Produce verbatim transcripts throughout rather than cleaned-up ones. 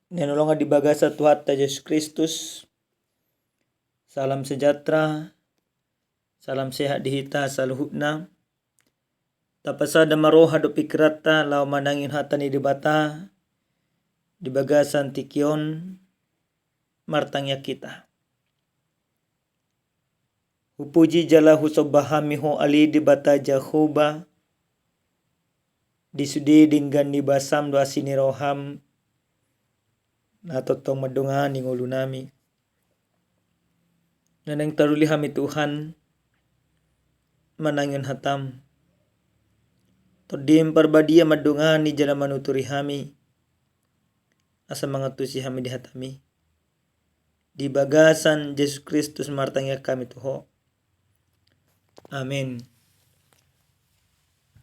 Na hinaholongan di bagasan Tuhanta Jesus Kristus, salam sejahtera, salam sehat di hita saluhutna. Tapasada ma roha dohot pingkiranta laho manangihon hata ni Debata di bagasan tingki on. Martangiang hita. Hupuji jala husomba hami Ho ale Debata Jahowa, di sude denggan ni basam dohot asi ni roham, na tongtong mandongani ngolunami. Na naeng taruli hami Tuhan, manangihon hatam. Tondim Parbadia mandongani jala manuturi hami, asa mangantusi hami di hatami. Di bagasan Jesus Kristus martangiang hami tu Ho. Amen.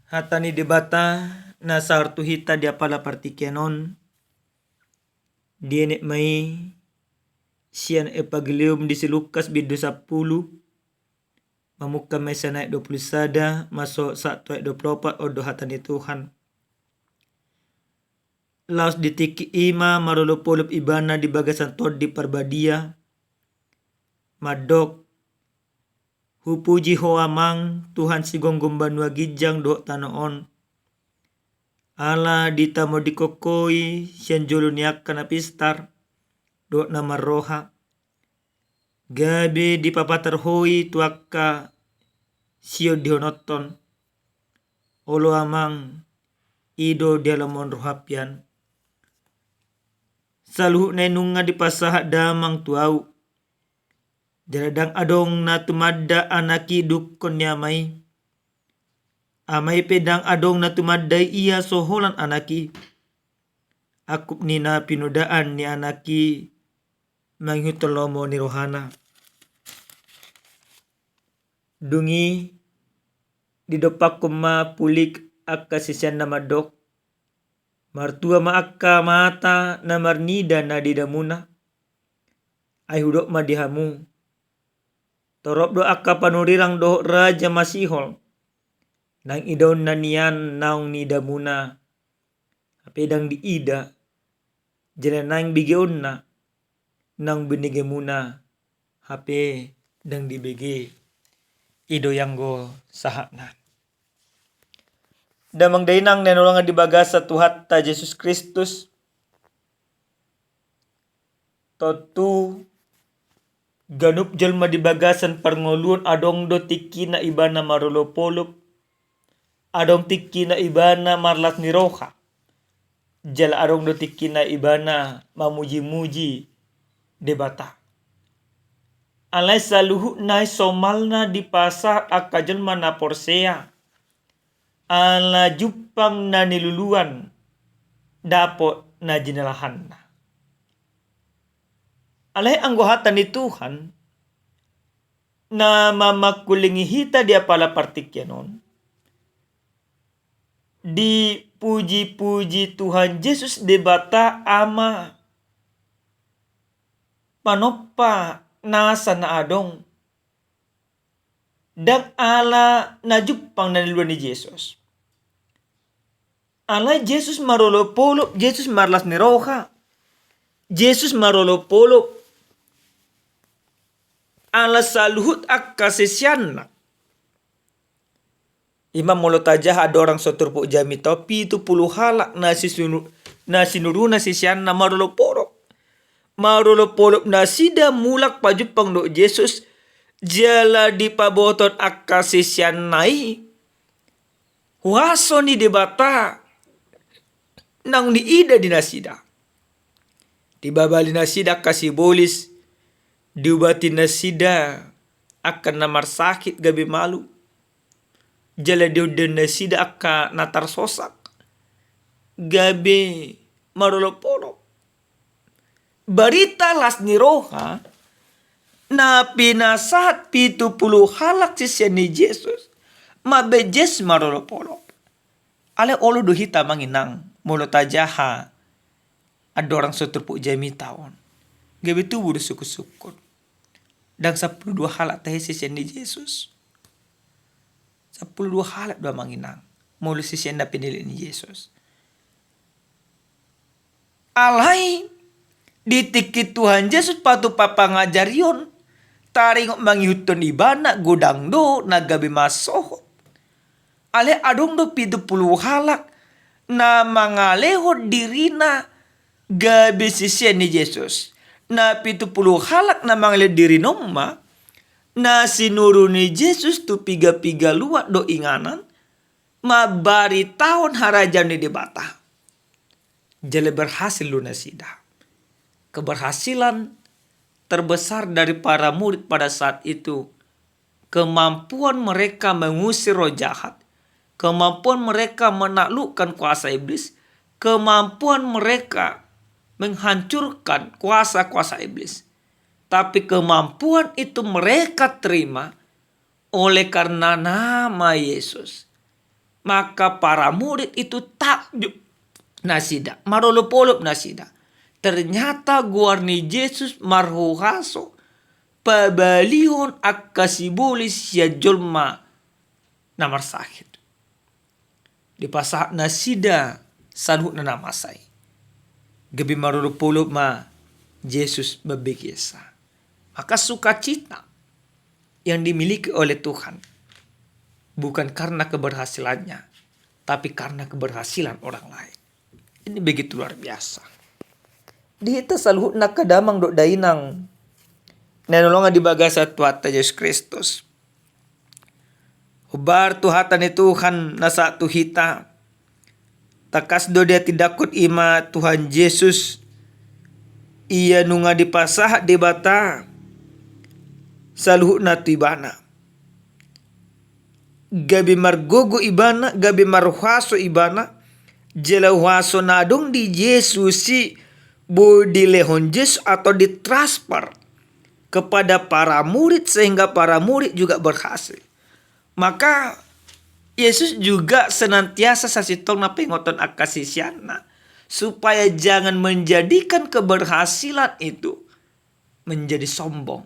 Hata ni Debata na sahat tu hita di apala partingkian on, dienet ma i sian Evangelium di si Lukas bindu sampulu, mamungka ma i sian ayat dua pulu sada, masuk sahat tu ayat dua pulu opat, on do hata ni Tuhan. Laos di tingki i ma marolopolop ibana di bagasan Tondi Parbadia, mandok, Hupuji Ho Amang, Tuhan sigomgom banua ginjang dohot tano on. Ala ditamondingkon Ho i sian jolo ni angka na pistar dohot na marroha, gabe dipapatar Ho i tu angka siondihononhon. Olo Amang, i do di halomoan roham pian. Saluhutna i nunga dipasahat damang tu ahu. Jala ndang adong na tumanda anak i dungkon ni ama i. Ama i pe ndang adong na tumanda ia so holan anak i. Angkup ni na pinodaan ni anak i mangihuthon lomo ni rohana. Dung i didompakkon ma pulik angka siseanna mandok, martua ma angka mata na marnida na diidamuna. Ai hudok ma di hamu, torop do angka panurirang dohot raja masihol, naeng idaonna nian naung niidamuna, hape ndang diida, jala naeng begeonna naung binegemuna, hape ndang dibege. I do i anggo sahatna. Damang dainang na hinaholongan di bagasan Tuhanta Jesus Kristus, tontu ganup jolma di bagasan parngoluon adong do tingkina ibana marolopolop, adong tingkina ibana marlas ni roha, jala adong do tingkina ibana mamujimuji Debata. Alai saluhutna i somalna dipasahat angka jolma na porsea, ala jumpang na niluluan, dapot na jinalahanna. Alai anggo hata ni Tuhan na mamangkulingi hita di apala partingkian on, dipujipuji Tuhan Jesus Debata Ama, manompa nasa na adong, ndang ala na jumpang na niluluan ni Jesus. Alai Jesus marolopolop, Jesus marlas ni roha, Jesus marolopolop ala saluhut angka siseanna. Ima molo tajaha andorang so turpuk jamita on, pitu pulu halak na sisunu-, na sinuruna siseanna marolopolop. Marolopolop nasida mulak pajumpang dohot Jesus, jala dipabotohon angka siseanna i huaso ni Debata naung diida di nasida. Dibabali nasida angka sibolis, diubati nasida angka na marsahit gabe malum, jala diondang nasida angka na tarsosak gabe marolopolop. Barita las ni roha na pinasahat pitu pulu halak sisean ni Jesus mambahen Jesus marolopolop. Alai olo do hita, Amang Inang, molo tajaha andorang so turpuk jamita on, gabe tubu do sungkunsungkun. Ndang sampulu dua halak tahe sisean ni Jesus. Sampulu dua halak do, Amang Inang, molo sisean na pinillit ni Jesus. Alai Di tingki Tuhan Jesus patupa pangajarion, taringot mangihuthon ibana godang do na gabe mansohot. Alai adong do pitu pulu halak na mangalehon dirina gabe sisean ni Jesus. Na pitu pulu halak na mangalehon dirina on ma na sinuru ni Jesus tu piga-piga luat dohot inganan, mambaritahon harajaon ni Debata. Jala berhasil do nasida. Keberhasilan terbesar dari para murid pada saat itu, kemampuan mereka mengusir roh jahat, kemampuan mereka menaklukkan kuasa iblis, kemampuan mereka menghancurkan kuasa-kuasa iblis. Tapi kemampuan itu mereka terima oleh karena nama Yesus. Maka para murid itu takjub nasida, marolop-olop nasida. Ternyata goar ni Jesus marhuaso pabalihon angka sibolis sian jolma na marsahit. Dipasahat nasida saluhutna na masa i. Gabe marolop-olop ma Jesus mambegeonsa. Maka sukacita yang dimiliki oleh Tuhan bukan karena keberhasilannya, tapi karena keberhasilan orang lain. Ini begitu luar biasa. Di hita saluhutna angka damang dohot dainang na hinaholongan di bagasan Tuhanta Jesus Kristus. Hombar tu hata ni Tuhan na sahat tu hita. Tangkas do dihatindangkon i ma Tuhan Jesus, ia nunga dipasahat Debata saluhutna tu ibana. Gabe margogo ibana, gabe marhuaso ibana, jala huaso na adong di Jesus i boi dilehon Jesus atau ditransfer kepada para murid, sehingga para murid juga berhasil. Maka Yesus juga senantiasa sasintongna paingothon angka siseanna supaya jangan menjadikan keberhasilan itu menjadi sombong,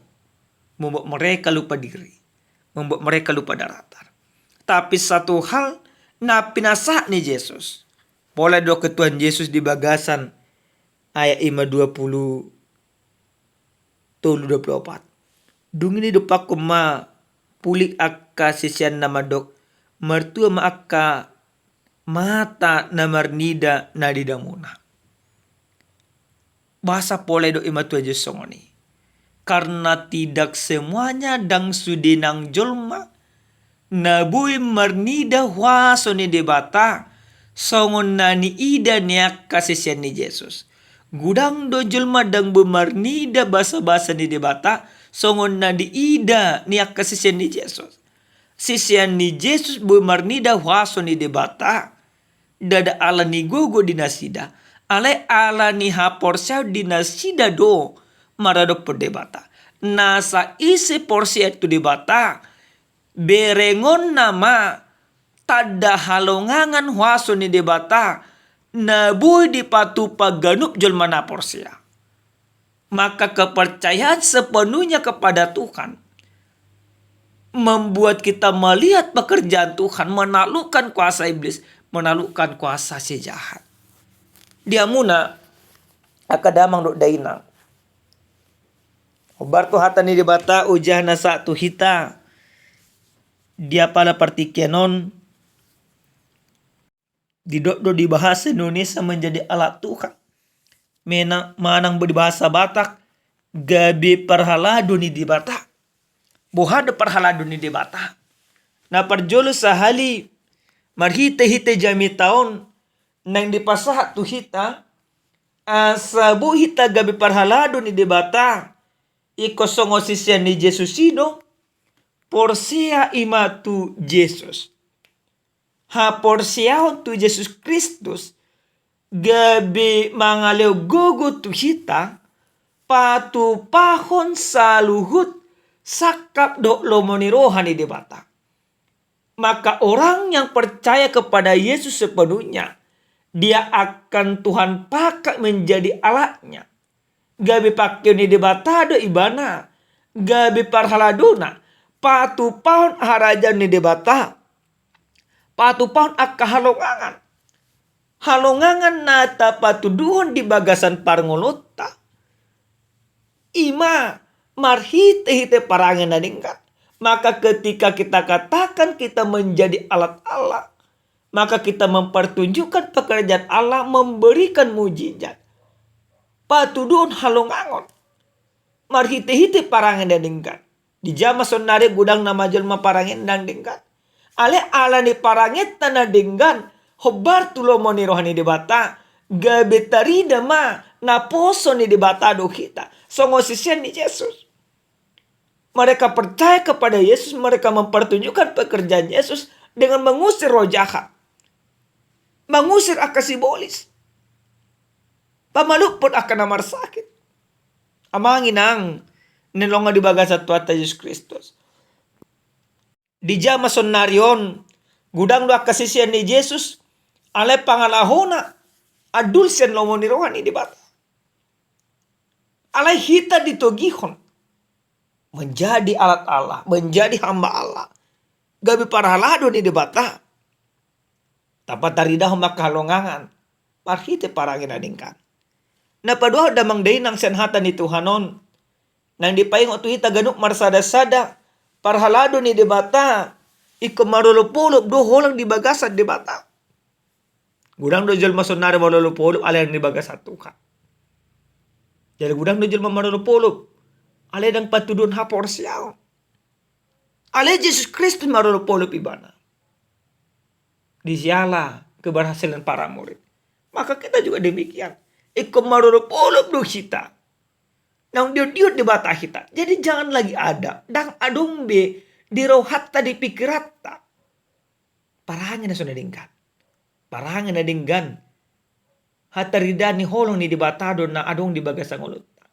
membuat mereka lupa diri, membuat mereka lupa daratan. Tapi satu hal na pinasahat ni Jesus. Pola didok Tuhan Jesus di bagasan ayat i ma dua pulu tolu, dua pulu opat. Dung i didompakhon ma pulik angka siseanna mandok, martua ma angka mata na marnida na niidamuna. Boasa pola didok i ma Tuhan Jesus songon i? Karena tidak semuanya ndang sude nang jolma na boi marnida huaso ni Debata songon na niida ni angka sisean ni Jesus. Godang do jolma ndang boi marnida basabasa ni Debata songon na niida ni angka sisean ni Jesus. Sisean ni Jesus boi marnida huaso ni Debata, ndada ala ni gogo di nasida, alai ala ni haporseaon di nasida do maradophon Debata. Nasa ise porsea tu Debata, berengonna ma tanda halongangan huaso ni Debata na boi dipatupa ganup jolma na porsea. Maka kepercayaan sepenuhnya kepada Tuhan membuat kita melihat pekerjaan Tuhan menaklukkan kuasa iblis, menaklukkan kuasa si jahat. Di hamuna angka damang dohot dainang, hombar tu hata ni Debata, ujah na sahat tu hita di apala partingkian on. Didok do di bahasa Indonesia menjadi alat Tuhan. Mena-, manang di bahasa Batak, gabe parhalado ni Debata. Boha do parhalado ni Debata? Na parjolo sahali marhite-hite jamita on naeng dipasahat tu hita, asa boi hita gabe parhalado ni Debata, ingkon songon sisean ni Jesus i do, porsea i ma tu Jesus. Haporseaon tu Jesus Kristus gabe mangalehon gogo tu hita patupahon saluhut sangkap dohot lomo ni roha ni Debata. Maka orang yang percaya kepada Yesus sepenuhnya, dia akan Tuhan pakai menjadi alatnya. Gabe pangkeon ni Debata do ibana, gabe parhaladona, patupahon harajaon ni Debata, patupahon angka halongangan. Halongangan na tapatuduhon di bagasan parngoluonta, Ima marhite-hite parange na denggan. Maka ketika kita katakan kita menjadi alat Allah, maka kita mempertunjukkan pekerjaan Allah memberikan mujizat. Patuduhon halongangon. Marhite-hite parange na denggan. Di jaman saonari godang nama jolma parange na denggan. Alai ala ni parangenta na denggan, hombar tu lomo ni roha ni Debata, gabe tarida ma naposo ni Debata do hita. Songon sisean ni Jesus. Mereka percaya kepada Yesus, mereka mempertunjukkan pekerjaan Yesus dengan mengusir roh jahat. Mengusir angka sibolis. Pamalumhon angka na marsakit. Amang inang, na hinaholongan di bagasan Tuhanta Jesus Kristus. Di jaman saonari on, godang do angka sisean ni Jesus, alai pangalahona andul sian lomo ni roha ni Debata. Alai hita ditogihon menjadi alat Allah, menjadi hamba Allah, gabe parhalado ni Debata. Tapataridahon ma angka halongangan marhite parange na denggan. Na paduahon damang dainang sian hata ni Tuhan on, naeng dipaingot tu hita ganup marsada-sada, parhalado ni Debata ingkon marolop-olop do holan di bagasan Debata. Godang do jolma saonari marolop-olop alai ndang di bagasan Tuhan. Jadi godang do jolma marolop-olop alai ndang patuduhon haporseaon. Alai Jesus Kristus marolop-olop ibana. Disiala keberhasilan para murid. Maka kita juga demikian. Ingkon marolop-olop do hita. Naung diondihon Debata hita. Jadi jangan lagi ada. Ndang adong be di rohanta, di pikiranta parange na so na denggan. Parange na denggan, hataridaan ni holong ni Debata do na adong di bagasan ngolunta.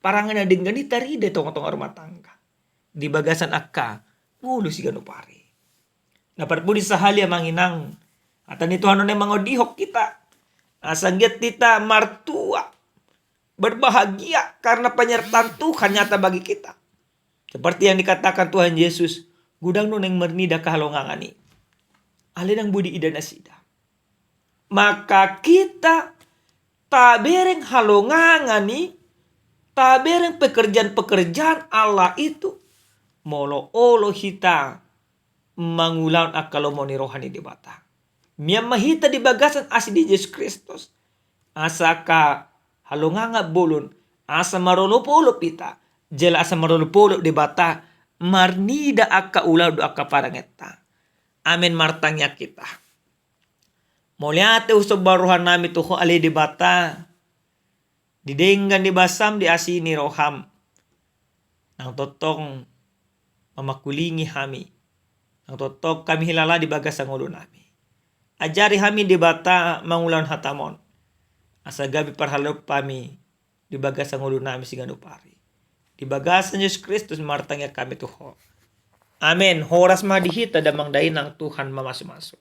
Parange na denggan i tarida di tonga-tonga rumah tangga, di bagasan angka ngolu siganup ari. Na parpudi sahali amang inang, hata ni Tuhan on naeng mangondihon hita asa anggiat hita martua, berbahagia karena penyertaan Tuhan nyata bagi kita. Seperti yang dikatakan Tuhan Yesus, godang do naeng marnida angka halongangan i, alai ndang boi diida nasida. Maka hita tabereng halongangan i, tabereng pekerjaan-pekerjaan Allah itu, molo olo hita mangulahon angka lomo ni roha ni Debata. Mian ma hita di bagasan asi ni Jesus Kristus, asa angka halongangan bolon, asa marolop-olop hita, jala asa marolop-olop Debata marnida angka ulaon dohot angka parangenta. Amen. Martangiang hita. Mauliate husomba rohanami tu Ho ale Debata, di denggan ni basam, di asi ni roham, naung tongtong mamangkulingi hami, naung tongtong hami hilala di bagasan ngolunami. Ajari hami Debata mangulahon hatam on, asa gabe parhalado hami di bagasan ngolunami siganup ari. Di bagasan Jesus Kristus martangiang hami tu Ho. Amen. Horas ma di hita damang dainang, Tuhan mamasumasu.